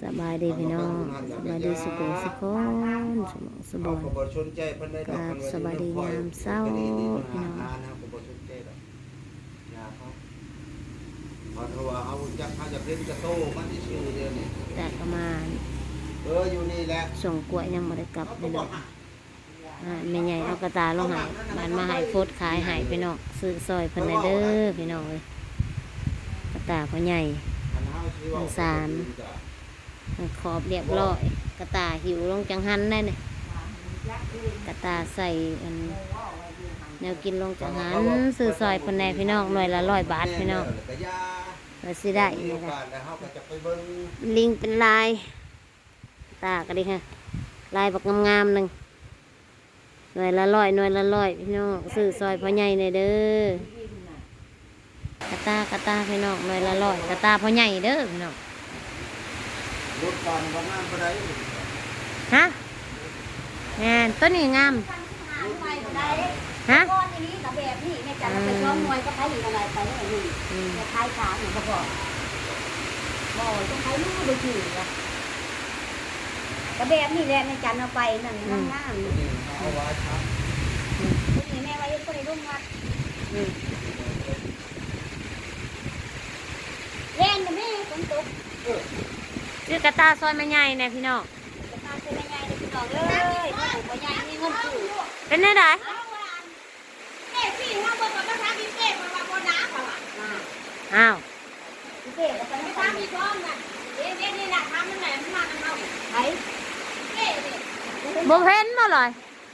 ສະບາຍດີພີ່ນ້ອງ ສະບາຍດີສຸຂູສຸຄົນ ສຸໝ່ອງສຸບອນ ສະບາຍດີຍາມເຊົ້າພີ່ນ້ອງ ເພາະວ່າເຮົາຈັກ ເຮົາຢາກເຫັນກະໂຕມັນຊື່ໆ ດຽວນີ້ ແຕ່ປະມານ ເອີ ຢູ່ນີ້ແຫຼະ ສົ່ງກວຍຍັງບໍ່ໄດ້ກັບພີ່ນ້ອງ. ອ່າ ແມ່ໃຫຍ່ເອົາກະຕ່າລົງໃຫ້ ບາດມາໃຫ້ໂພດຂາຍໃຫ້ພີ່ນ້ອງ ຊື້ຊ່ອຍເພິ່ນແດ່ເດີພີ່ນ້ອງເອີຍ ກະຕ່າພໍ່ໃຫຍ່ ໜຶ່ງສາມ ຂອບລຽບລ້ອຍ ກະຕ່າຫິ້ວລົງຈັງຫັນໄດ໋ນີ້ ກະຕ່າໃສ່ອັນ ແນວກິນລົງຈັງຫັນ ຊື້ຊ່ອຍເພິ່ນແດ່ພີ່ນ້ອງ ໜ່ວຍລະຮ້ອຍບາດພີ່ນ້ອງ ວ່າຊິໄດ້ນີ້ກະ ລິງເປັນລາຍ ຕາກະດີ ລາຍບັກງາມໆ ໜຶ່ງ ໜ່ວຍລະຮ້ອຍ ໜ່ວຍລະຮ້ອຍ ພີ່ນ້ອງ ຊື້ຊ່ອຍພໍ່ໃຫຍ່ແດ່ເດີ ກະຕ່າ ກະຕ່າ ພີ່ນ້ອງ ໜ່ວຍລະຮ້ອຍ ກະຕ່າພໍ່ໃຫຍ່ເດີພີ່ນ້ອງ ລົດການບໍ່ງາມປານໃດ ຮະ ແມ່ນ ໂຕນີ້ງາມ ຮະ ກ່ອນນີ້ກະແບບນີ້ ແມ່ຈັນເອົາໄປສອງໜ່ວຍ ກະຂາຍອີກໜ່ວຍໄປແລ້ວນີ້ ອືມ ແມ່ຂາຍຂາງນີ້ບໍ່ພໍ ບໍ່ ຈະຂາຍຢູ່ບໍ່ຖືກ ກະແບບນີ້ແຫຼະ ແມ່ຈັນເອົາໄປນັ້ນ ອືມ ງາມໆ ເອົາໄວ້ຄັບ ອືມ ໂຕນີ້ແມ່ວ່າເຮັດບໍ່ໄດ້ລົງວັດ ອືມ ແລ່ນນະແມ່ ຝົນຕົກ ເອີ ຊື້ກະຕ່າຊ່ອຍແມ່ໃຫຍ່ແດ່ພີ່ນ້ອງ ກະຕ່າຊ່ອຍແມ່ໃຫຍ່ເດີພີ່ນ້ອງເອີຍ ພໍ່ໃຫຍ່ມີເງິນຊື້ ເປັນແນວໃດ? ເປ້ ຊິເຮົາບໍ່ຕ້ອງມາຖາມອີເປ້ ເພາະວ່າບໍ່ໜາ ເພາະວ່າ ອ້າວ ອີເປ້ກໍໄປ ໄປຖາມອີທອງນັ້ນ ເດ້ໆ ນີ້ນະ ຖາມມັນແຫຼະ ມັນມານຳເຮົາ ໃຜ? ອີເປ້ນີ້ ບໍ່ເຫັນບໍ່ລອຍ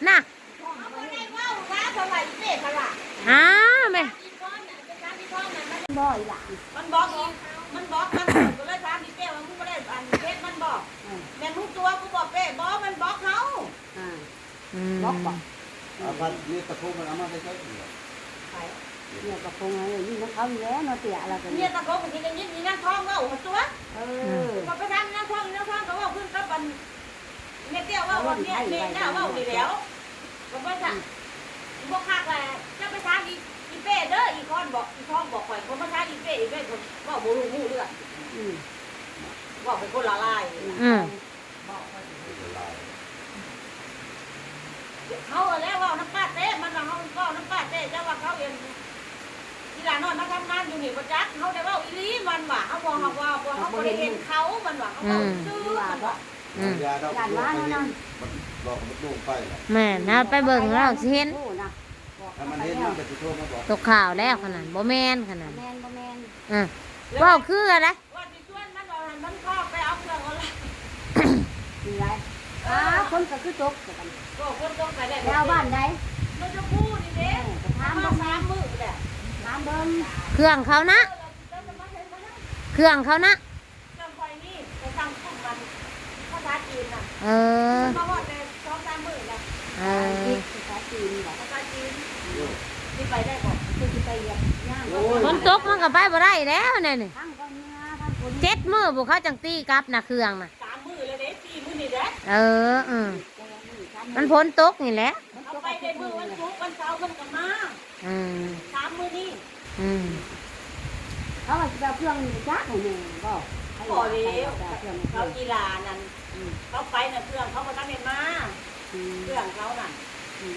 ນະ ເຮົາບໍ່ໄດ້ເວົ້າວ່າ ເພາະວ່າອີເປ້ ເພາະວ່າ ອ້າວ ແມ່ ອີທອງນັ້ນ ໄປຖາມອີທອງນັ້ນ ມັນ ບໍ່ ອີຫຼານ ມັນບອກອີ ມັນບອກ ມັນກໍເລີຍຖາມອີເປ້ວ່າ ມຶງບໍ່ໄດ້ອັນເຮັດມັນບໍ່? ອືມ ແມ່ນມຶງຕົວະກູບໍ່ເປ້? ບໍ່ ມັນບອກເຮົາ ອ່າ ອືມ ບອກບໍ່? ເອົາພັດເມຍຕາໂຄງມັນເອົາມາແຕ່ໃສ? ໃຜ? ເມຍຕາໂຄງ ເອີ ຢູ່ນຳເຂົານີ້ແຫຼະເນາະ ເຕ້ຍ ລາວກໍ ເມຍຕາໂຄງກໍຊິໄດ້ຍິນອີນາງທອງເວົ້າຫັ້ນຕົວະ ເອີ ກໍໄປຖາມອີນາງທອງ ອີນາງທອງກໍເວົ້າຄືກັບອັນ ແມ່ເຕ້ຍເວົ້າ ແມ່ ແມ່ຍ່າເວົ້ານີ້ແຫຼ້ວ ກໍບໍ່ ອືມ ບໍ່ຄັກແຫຼະ ຈະໄປຖາມອີ ອີເປ້ເດີ ອີຄອນບອກ ອີທອງບອກຂ້ອຍ ຄົນມາຖາມອີເປ້ ອີເປ້ເວົ້າບໍ່ຮູ້ເລື່ອງ ອືມ ເວົ້າໄປຄົນລະລາຍ ອືມ ເຮົາຫັ້ນແຫຼະເວົ້ານຳປ້າເຕ້ ມັນວ່າເຮົາເວົ້ານຳປ້າເຕ້ ເຈົ້າວ່າເຂົາເຫັນ ອີຫຼ້ານ້ອຍມາທຳງານຢູ່ນີ້ບໍ່ຈັກ ເຮົາໄດ້ເວົ້າອີ່ຫຼີ ມັນວ່າ ເຮົາບໍ່ ເຮົາບໍ່ ເຮົາບໍ່ໄດ້ເຫັນເຂົາ ມັນວ່າ ເຮົາເວົ້າຊື່ ອືມ ມັນວ່າ ອືມ ຢ້ານວ່າເນາະ ມັນບອກມັນໂດ່ງໄປແຫຼະ ແມ່ນ ເຮົາໄປເບິ່ງເຮົາຊິເຫັນ ໂອ້ນະ ຖ້າມັນເຫັນມັນກໍຊິໂທມາບອກ ຕົກຂ່າວແລ້ວຂະນັ້ນ ບໍ່ແມ່ນຂະນັ້ນ ບໍ່ແມ່ນ ບໍ່ແມ່ນ ອືມ ເວົ້າຄືກັນໄດ໋ ວ່າຊິຊວນມັນອອກຫັ້ນ ມັນກໍໄປເອົາເຄື່ອງອອນລາຍ ເປັນໄດ ເອີ ອ້າ ຝົນກໍຄືຕົກ ກໍຝົນຕົກໄປແລ້ວ ແລ້ວບ້ານໃດ? ນນທະພູນີ້ເດ້ ເອີ ກໍຖາມເບິ່ງ ມາສາມມື້ແລ້ວ ຖາມເບິ່ງ ເຄື່ອງເຂົານະ ເອີ ເຄື່ອງເຂົານະ ເຄື່ອງຂ້ອຍນີ້ ໄປສັ່ງຂອງມັນ ພາສາຈີນນະ ເອີ ມັນມາຮອດແຕ່ສອງສາມມື້ແລ້ວ ເອີ ພາສາຈີນບໍ? ພາສາຈີນ ຊິໄປໄດ້ບໍ່? ຄືຊິໄປຫຽບຍ່າງ ຝົນຕົກມັນກໍໄປບໍ່ໄດ້ແລ້ວແນວນີ້ ເຈັດມື້ພຸ້ນເຂົາຈັ່ງຕີກັບນະ ເຄື່ອງນະ ສາມມື້ແລ້ວເດ້ ສີ່ມື້ນີ້ແຫຼະ ເອີ ເອີ ມັນຝົນຕົກນີ້ແຫຼະ ເຂົາໄປໄດ້ມື້ວັນສຸກ ວັນເສົາເພິ່ນກໍມາ ອືມ ສາມມື້ນີ້ ອືມ ເຂົາວ່າຊິໄປເອົາເຄື່ອງນີ້ຈັກໃຫ້ແມ່ບໍ? ບໍ່ແລ້ວ ເຂົາຈີລານັ້ນ ອືມ ເຂົາໄປນະ ເຄື່ອງເຂົາບໍ່ທັນໄດ້ມາ ອືມ ເຄື່ອງເຂົານັ້ນ ອືມ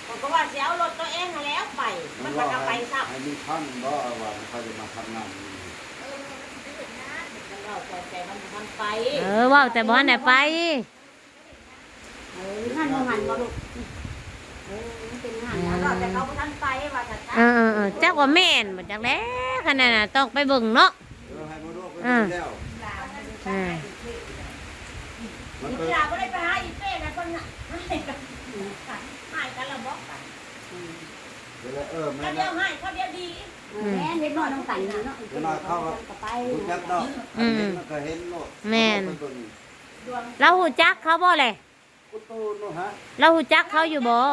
ເຂົາກໍວ່າຊິເອົາລົດຕົວເອງຫັ້ນແຫຼະໄປ ມັນບໍ່ໄດ້ເອົາໄປຊ້ຳ ໃຫ້ມີພັນບໍ ວ່າເຂົາຈະມາທຳງານຢູ່ນີ້ ເອີ ມັນເວົ້າແຕ່ມັນບໍ່ທັນໄປ ເອີ ເວົ້າແຕ່ບໍ່ທັນໄດ້ໄປ ເອີ ງານບໍ່ຫັ້ນບໍ່ລູກ? ເອີ ມັນເປັນງານ ອືມ ແຕ່ເຂົາບໍ່ທັນໄປວ່າຊັ້ນຊະ ເອີໆໆ ຈັກວ່າແມ່ນບໍ່ຈັກແຫຼະ ຄັນນັ້ນນະຕ້ອງໄປເບິ່ງເນາະ ເອີ ໃຫ້ບໍ່ລູກໄປເບິ່ງແລ້ວ ເອີ ເອີ ມັນກໍ ອີຫຼ້າບໍ່ໄດ້ໄປຫາອີເປ້ນະ ເພິ່ນນະ ຮ້າຍກັນລະບອກກັນ ອືມ ເອີ ແມ່ນ ເຂົາດຽວຮ້າຍ ເຂົາດຽວດີ ອືມ ແມ່ນ ເດັກນ້ອຍນຳກັນເນາະ ເດັກນ້ອຍເຂົາກໍໄປ ຮູ້ຈັກເນາະ ອືມ ອັນເຫັນມັນກໍເຫັນໂລດ ແມ່ນ ເຂົາໄປເບິ່ງ ລາວຮູ້ຈັກເຂົາບໍ່ແຫຼະ? ລາວຮູ້ຈັກເຂົາຢູ່ບໍ່?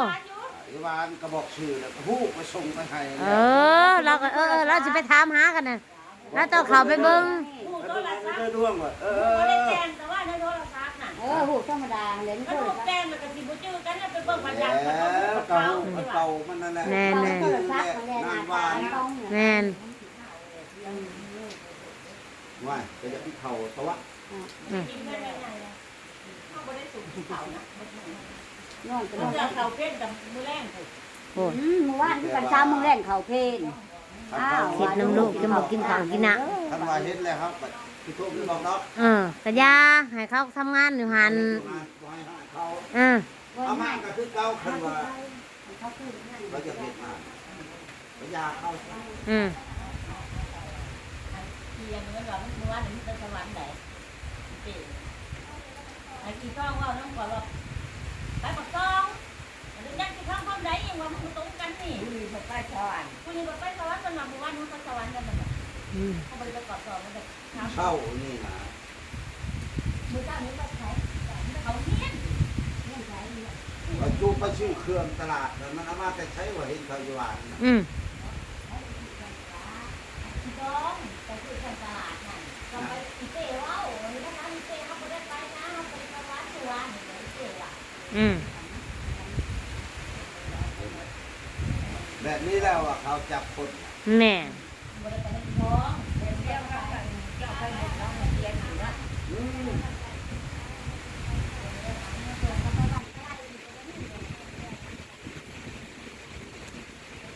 ອີຫວານກໍບອກຊື່ແລ້ວ ກໍຮູ້ ໄປສົ່ງໄປໃຫ້ ເອີ ລາວກໍ ເອີ ເອີ ລາວຊິໄປຖາມຫາກັນນະ ລາວຕ້ອງເຂົ້າໄປເບິ່ງ ຮູ້ໂທລະສັບ ເອີ ເອີ ຮູ້ແຕ່ງ ແຕ່ວ່າໃນໂທລະສັບນະ ເອີ ຮູ້ທຳມະດາແຫຼະ ມີໂທລະສັບ ແຕ່ງແລ້ວກໍຊິບໍ່ຈື່ກັນ ໄປເບິ່ງບັນຍາກາດ ກໍຮູ້ ກໍເກົ່າມັນນັ້ນແຫຼະ ແມ່ນໆ ໂທລະສັບນັ້ນແຫຼະ ແມ່ນ ອືມ ວ່າກໍຢາກກິນເຂົ້າຕົວະ. ອືມ ນ້ອງກໍ ເຈົ້າເຂົ້າເພນກັບມື້ແລງພຸ້ນ. ໂອ້ຍ ອືມ ມື້ວານຄືກັນ ເຊົ້າມື້ແລງເຂົ້າເພນ. ອ້າວ ເຮັດນຳລູກ ຈະບໍ່ກິນເຂົ້າກິນນ້ຳ. ຄັນວ່າເຮັດແລ້ວເຮົາກໍຊິໂທໄປບອກເນາະ. ເອີ ກະຢ່າ ໃຫ້ເຂົາທຳງານຢູ່ຫັ້ນ. ບໍ່ໃຫ້ຮ້າຍເຂົາ. ເອີ ອາມ່າກໍຄືເກົ່າ ຄັນວ່າ ເຂົາຢາກເຮັດນາ ກໍຢ່າເຂົາ. ອືມ ທີ່ອັນນັ້ນວ່າ ມື້ວານນີ້ໄປສະຫວັນໃດ ໄອ້ຂີ້ທອງເວົ້ານຳຂ້ອຍວ່າ ໄປປາກຊ່ອງ ແລ້ວຈັກຂີ້ທອງຄວາມໃດ ຍັງວ່າມັນບໍ່ຕົງກັນນີ້. ຜູ້ນີ້ບໍ່ໄປສະຫວັນ ຜູ້ນີ້ບໍ່ໄປສະຫວັນ ມັນວ່າມື້ວານນີ້ໄປສະຫວັນກັນ. ອືມ ເຂົາບໍ່ໄດ້ໄປກວດສອບນຳ. ເຊົ້ານີ້ນະ ມື້ເຊົ້ານີ້ໄປໃສ? ໄປເຂົ້າໂຮງຮຽນ. ໄປຢູ່ ໄປຊື້ເຄື່ອງຕະຫຼາດ ແລ້ວມັນເອົາມາແຕ່ໃສ ວ່າເຫັນເຂົາຢູ່ບ້ານນະ. ອືມ ໄປຊື້ເຄື່ອງຕະຫຼາດນັ້ນ ກໍໄປອີເປ້ເວົ້າ ອັນນີ້ນະ ອີເປ້ເຮົາບໍ່ໄດ້ໄປນະ ເຮົາບໍ່ໄດ້ໄປວັດມື້ວານນີ້ ອີເປ້ວ່າ. ອືມ ແບບນີ້ແຫຼະວ່າເຂົາຈັບຄົນນະ. ແມ່ນ.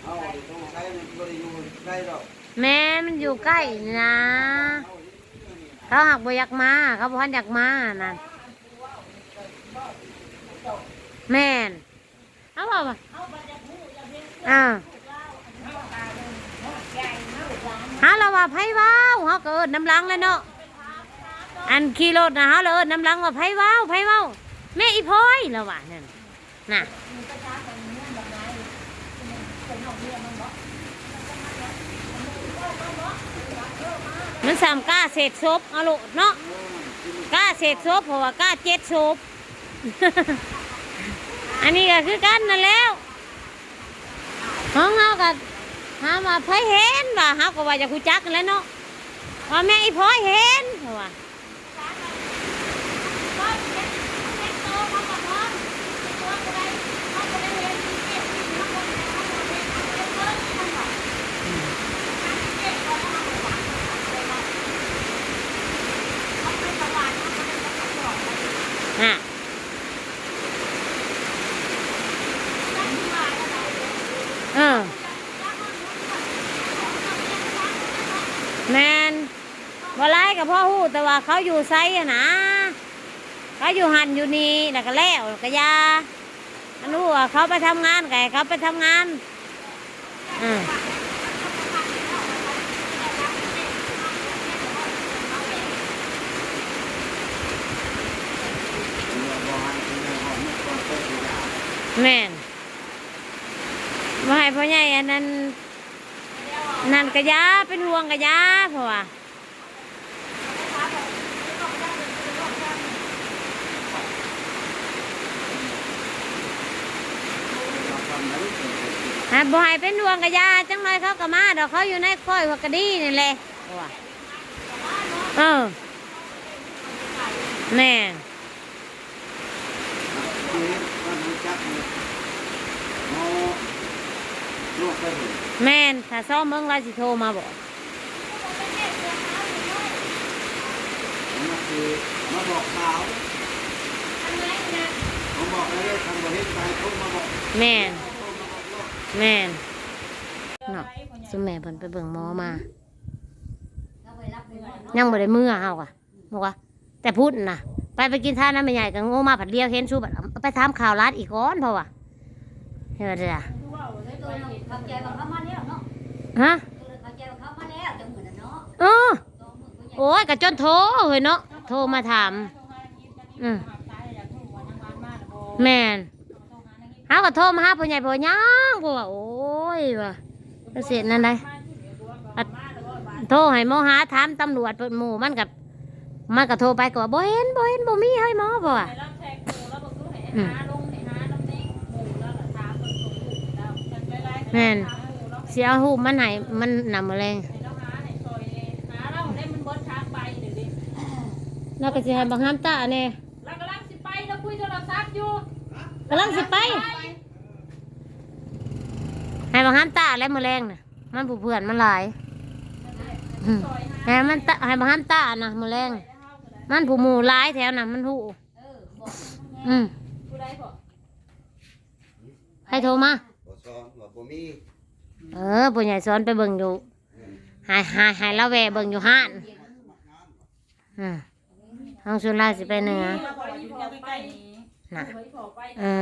ເຮົາໄປໃສມັນບໍ່ໄດ້ຢູ່ໄກດອກ. ແມ່ນ ມັນຢູ່ໃກ້ນີ້ນະ ເຂົາຫາກບໍ່ຢາກມາ ເຂົາບໍ່ທັນຢາກມານັ້ນ. ແມ່ນ. ເຮົາເວົ້າວ່າ ອ່າ ເຮົາລະວ່າໃຜເວົ້າ ເຮົາກໍເອີ້ນນຳຫຼັງແຫຼະເນາະ. ອັນຂີ່ລົດນະ ເຮົາລະເອີ້ນນຳຫຼັງວ່າໃຜເວົ້າ ໃຜເວົ້າ ແມ່ອີພອຍ ລະວ່ານັ້ນນະ. ມັນສ່ຳກ້າເສດສົບເອົາໂລດເນາະ ກ້າເສດສົບ ເພາະວ່າກ້າເຈັດສົບ. ອັນນີ້ກໍຄືກັນນັ້ນແຫຼ້ວ ຂອງເຮົາກໍຖາມວ່າໃຜເຫັນ ວ່າເຮົາກໍວ່າຢາກຮູ້ຈັກຫັ້ນແຫຼະເນາະ ວ່າແມ່ອີພອຍເຫັນ ເຂົາວ່າ. ອ່າ ເອີ ແມ່ນ ບໍ່ຫຼາຍກໍພໍຮູ້ ແຕ່ວ່າເຂົາຢູ່ໃສຫັ້ນນະ ເຂົາຢູ່ຫັ້ນຢູ່ນີ້ ແລ້ວກໍແລ້ວ ກໍຢ່າ ອັນຮູ້ວ່າເຂົາໄປທຳງານ ກໍໃຫ້ເຂົາໄປທຳງານ. ອືມ ແມ່ນ ບໍ່ໃຫ້ພໍ່ໃຫຍ່ອັນນັ້ນ ນັ້ນກະຢ່າ ເປັນຫ່ວງກະຢ່າ ເພາະວ່າ ຫາກບໍ່ໃຫ້ເປັນຫ່ວງກະຢ່າ ຈັກໜ້ອຍເຂົາກະມາດອກ ເຂົາຢູ່ໃນຄ້ອຍຫົວກະດີນີ້ແຫຼະ ເພາະວ່າ ເອີ ແມ່ນ. ແມ່ນ ຖ້າຊອມເບິ່ງລາວຊິໂທມາບອກ ມາບອກຂ່າວ ມາບອກເລີຍ ຄັນບໍ່ເຫັນໃຈໂທມາບອກ. ແມ່ນ ແມ່ນເນາະ ຊຸມແມ່ເພິ່ນໄປເບິ່ງໝໍມາ ຍັງບໍ່ໄດ້ເມືອ ເຮົາກະ ບອກວ່າແຕ່ພຸ້ນນະ ໄປ ໄປກິນທານນຳແມ່ໃຫຍ່ ກໍໂງມາພັດລຽວເຫັນຊູ ບັດໄປຖາມຂ່າວຫຼານອີກກ່ອນ ເພາະວ່າ ເຮັດວ່າ ຮະ ເອີ ໂອ້ຍ ກໍຈົນໂທເຮີ້ຍເນາະ ໂທມາຖາມ ອື ແມ່ນ. ເຮົາກໍໂທມາຫາພໍ່ໃຫຍ່ພໍ່ຍາງ ເພາະວ່າ ໂອ້ຍ ວ່າ ເຮັດແນວໃດ ໂທໃຫ້ໝໍຫາ ຖາມຕຳຫຼວດ ເພິ່ນ ໝູ່ມັນກໍ ມັນກໍໂທໄປກໍວ່າ ບໍ່ເຫັນ ບໍ່ເຫັນ ບໍ່ມີເຮີ້ຍໝໍ ເພາະວ່າ ອືມ ແມ່ນ ຊິເອົາຮູບມັນໃຫ້ມັນນຳມື້ແລງ ລາວກໍຊິໃຫ້ບັກຫາມຕາແດ່. ລາວກຳລັງຊິໄປ ລາວຄຸຍໂທລະສັບຢູ່ ກຳລັງຊິໄປ ໃຫ້ບັກຫາມຕາແຫຼະມື້ແລງນະ ມັນຜູ້ເພື່ອນມັນຫຼາຍ ອືມ ຊອຍຫາ ໃຫ້ມັນຕະ ໃຫ້ບໍ່ຫ້າມຕານະ ມື້ແລງ ມັນຜູ້ໝູ່ຫຼາຍແຖວນະ ມັນຮູ້. ອືມ ໃຜໂທມາ? ບໍ່ຊອນວ່າບໍ່ມີ. ເອີ ຜູ້ໃຫຍ່ສອນໄປເບິ່ງຢູ່ ໃຫ້ ໃຫ້ ໃຫ້ລາວແວ່ເບິ່ງຢູ່ຮ້ານ. ອືມ ທາງສ່ວນຫຼາຍຊິໄປເໜືອ ນະ. ເອີ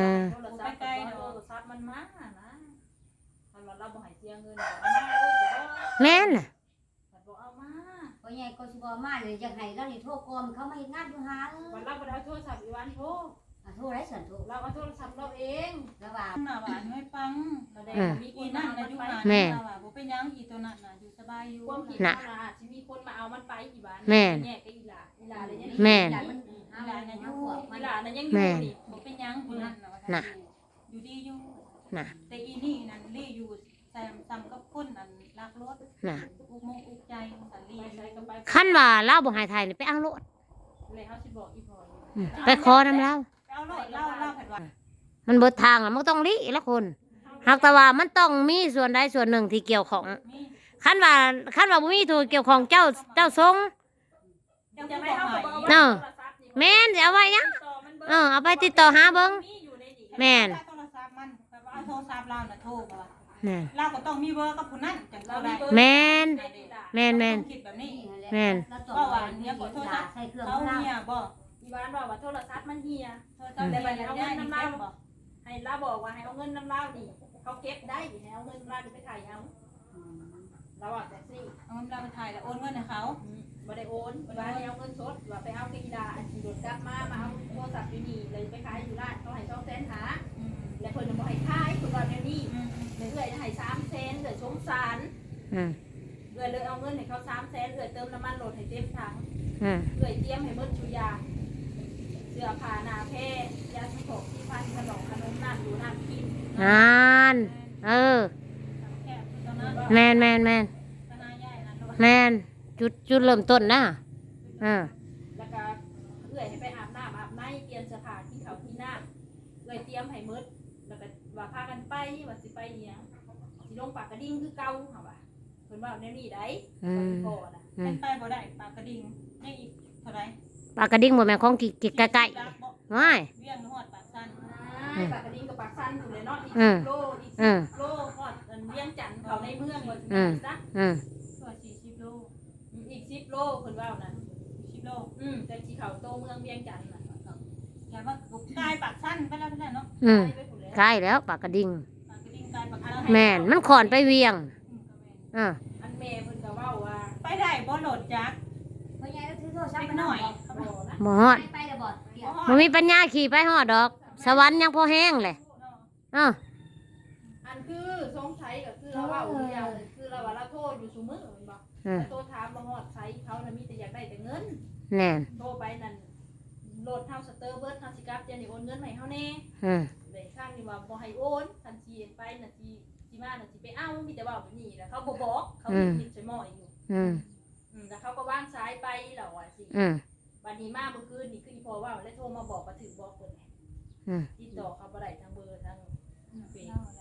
ແມ່ນນະ. ພໍ່ໃຫຍ່ກໍຊິບໍ່ມາເລີຍ ຢາກໃຫ້ລາວນີ້ໂທກ່ອນ ເຂົາມາເຮັດງານຢູ່ຫັ້ນ. ບັດລາວບໍ່ໄດ້ເອົາໂທລະສັບອີຫວັນໂທ ອ່າ ໂທໄດ້ຊັ້ນໂທ ລາວເອົາໂທລະສັບລາວເອງ ລາວວ່າ ໜ້າວ່າອະນຸຍຟັງ ລາວໄດ້ ອືມ ມີອີນັ້ນນະຢູ່ຫັ້ນ ແມ່ນ ລາວວ່າບໍ່ເປັນຫຍັງ ອີໂຕນັ້ນນະຢູ່ສະບາຍຢູ່ ຄວາມຄິດ ນະ ລາວນະ ອາດຊິມີຄົນມາເອົາມັນໄປ ອີຫວານ ແມ່ນ ແຍກກັບອີຫຼ້າ ອີຫຼ້າເລີຍ ແມ່ນ ອີຫຼ້ານະຢູ່ ອີຫຼ້ານະຍັງຢູ່ນີ້ ບໍ່ເປັນຫຍັງຜູ້ນັ້ນນະ ວ່າຊັ້ນ ນະ ຢູ່ດີຢູ່ ນະ ແຕ່ອີນີ້ນັ້ນລີ້ຢູ່ ສ່ຳ ສ່ຳກັບຄົນອັນລັກລົດ ນະ ອຸກມົກອຸກໃຈ ຄັນວ່າລາວບໍ່ໃຫ້ໄຖ່ນີ້ ໄປເອົາໂລດ ແລ້ວເຮົາຊິບອກອີພໍ່ຢູ່ ອືມ ໄປຂໍນຳລາວ ໄປເອົາໂລດ ລາວ ລາວພັດວ່າ ມັນເບິດທາງລະ ມັນກໍຕ້ອງລີ້ລະຄົນ ຫາກແຕ່ວ່າມັນຕ້ອງມີສ່ວນໃດສ່ວນໜຶ່ງທີ່ກ່ຽວຂ້ອງ ມີ ຄັນວ່າ ຄັນວ່າບໍ່ມີສ່ວນກ່ຽວຂ້ອງ ເຈົ້າ ເຈົ້າສົ່ງ ເຈົ້າຄືບໍ່ໃຫ້ ເອີ ແມ່ນ ຊິເອົາໄວ້ຫຍັງ? ເອີ ເອົາໄປຕິດຕໍ່ຫາເບິ່ງ ແມ່ນ ໂທລະສັບມັນ ແບບວ່າເອົາໂທລະສັບລາວນະໂທ ແມ່ນ ລາວກໍຕ້ອງມີເບີກັບຜູ້ນັ້ນຈັ່ງໂທໄດ້ ແມ່ນ ແມ່ນໆ ຕ້ອງຄິດແບບນີ້ ແມ່ນ ເວົ້າວ່າອັນເນຍ ໂທລະສັບເຂົາເນຍບໍ່ ອີຫວານເວົ້າວ່າໂທລະສັບມັນເຮຍ ໂທລະສັບເຮຍ ແລ້ວບັດນີ້ເອົາເງິນນຳລາວ ໃຫ້ລາວບອກວ່າໃຫ້ເອົາເງິນນຳລາວນີ້ ເຂົາເກັບໄດ້ ໃຫ້ເອົາເງິນນຳລາວນີ້ໄປໄຖ່ເອົາ ອືມ ລາວວ່າຈັ່ງຊີ້ ເອົາເງິນລາວໄປໄຖ່ແລ້ວໂອນເງິນໃຫ້ເຂົາ ອືມ ບໍ່ໄດ້ໂອນ ບໍ່ໄດ້ໂອນ ວ່າໃຫ້ເອົາເງິນສົດ ວ່າໄປເອົາກັບອີຫຼ້າ ອັນຂີ່ລົດກັບມາ ມາເອົາໂທລະສັບຢູ່ນີ້ ແລ້ວໄປຂາຍຢູ່ຮ້ານ ເຂົາໃຫ້ສອງແສນຫ້າ ອືມ ແລ້ວເພິ່ນນະບໍ່ໃຫ້ຂາຍ ເພິ່ນວ່າແນວນີ້ ອືມໆ ແລ້ວເອື້ອຍນະໃຫ້ສາມແສນ ເອື້ອຍສົງສານ ອືມ ເອື້ອຍເລີຍເອົາເງິນໃຫ້ເຂົາສາມແສນ ເອື້ອຍເຕີມນ້ຳມັນລົດໃຫ້ເຕັມຖັງ ອືມ ເອື້ອຍຕຽມໃຫ້ໝົດທຸກຢ່າງ ເສື້ອຜ້າໜ້າແພ ຢາສະເພາະ ສີຟັນ ຂະໜົມ ຂະໜົມ ນ້ຳຢູ່ນ້ຳກິນ ນັ້ນ ເອີ ແມ່ນໆໆ ແມ່ນ ຈຸດ ຈຸດເລີ່ມຕົ້ນນະ ເອີ ແລ້ວກະເອື້ອຍໃຫ້ໄປອາບນ້ຳອາບໃນ ປ່ຽນເສື້ອຜ້າ ກິນເຂົ້າກິນນ້ຳ ເອື້ອຍຕຽມໃຫ້ໝົດ ແລ້ວກະວ່າພາກັນໄປ ວ່າຊິໄປອີຫຍັງ ຊິລົງປາກກະດິງຄືເກົ່າ ເຮົາວ່າ ເພິ່ນເວົ້າແນວນີ້ໃດ ອືມ ຕອນພໍ່ນະ ອືມ ເປັນໄປບໍ່ໄດ້ ປາກກະດິງ ຍັງອີກເທົ່າໃດ? ປາກກະດິງບໍ່ແມ່ນຂອງ ກິ ກິ ໃກ້ໆ ຫວາຍ ວຽງຮອດປາກຊັນ ອືມ ປາກກະດິງກັບປາກຊັນພຸ້ນແຫຼະເນາະ ອີກ ອືມ ສິບໂລ ອີກ ອືມ ສິບໂລ ຮອດອັນວຽງຈັນ ເຂົ້າໃນເມືອງວ່າ ອືມ ຊັ້ນຊະ ອືມ ກໍສີ່ສິບໂລ ອືມ ອີກສິບໂລ ເພິ່ນເວົ້ານັ້ນ ສິບໂລ ອືມ ແຕ່ຊິເຂົ້າໂຕເມືອງວຽງຈັນນະ ແຕ່ວ່າກາຍປາກຊັນໄປແລ້ວເນາະ ອືມ ກາຍໄປພຸ້ນແຫຼະ ກາຍແລ້ວ ປາກກະດິງ ປາກກະດິງກາຍປາກຊັນ ແມ່ນ ມັນຂ້ອນໄປວຽງ ອືມ ເອີ ອັນແມ່ເພິ່ນກໍເວົ້າວ່າ ໄປໄດ້ບໍ່ລົດຈັກ ພໍ່ໃຫຍ່ລາວຖືໂທລະສັບ ເດັກນ້ອຍ ມານຳບໍ່? ບໍ່ຮອດ ໄປ ໄປແລ້ວບໍ່? ບໍ່ຮອດ ບໍ່ມີປັນຍາຂີ່ໄປຮອດດອກ ສະຫວັນຍັງພໍແຮງແຫຼະ ເອີ ອັນຄືສົງໄສກໍຄືລາວເວົ້າອີກຢ່າງໜຶ່ງ ຄືລາວວ່າລາວໂທຢູ່ຊຸມື້ແມ່ນບໍ່? ເອີ ລາວໂທຖາມວ່າຮອດໃສ ເຂົານະມີແຕ່ຢາກໄດ້ແຕ່ເງິນ ແມ່ນ ໂທໄປນັ້ນ ລົດເຮົາສະເຕີເບິດ ເຮົາຊິກັບ ດຽວນີ້ໂອນເງິນມາໃຫ້ເຮົາແດ່ ອືມ ແລ້ວອີກຄັ້ງນີ້ວ່າບໍ່ໃຫ້ໂອນ ຄັນຊິໄປນະ ຊິ ຊິມານະ ຊິໄປເອົາ ມີແຕ່ເວົ້າແບບນີ້ ແລ້ວເຂົາບໍ່ບອກ ເຂົາ ອືມ ມິດໃສ່ໝໍ້ຢູ່ ອືມ ອືມ ອືມ ແລ້ວເຂົາກໍວາງສາຍໄປ ລາວວ່າຊີ້ ອືມ ບັດນີ້ມາມື້ຄືນນີ້ ຄືອີ່ພໍ່ເວົ້າ ແລ້ວໂທມາບອກວ່າຖືກບລັອກເພິ່ນ ອືມ ຕິດຕໍ່ເຂົາບໍ່ໄດ້ ທາງເບີ ທາງເຟສ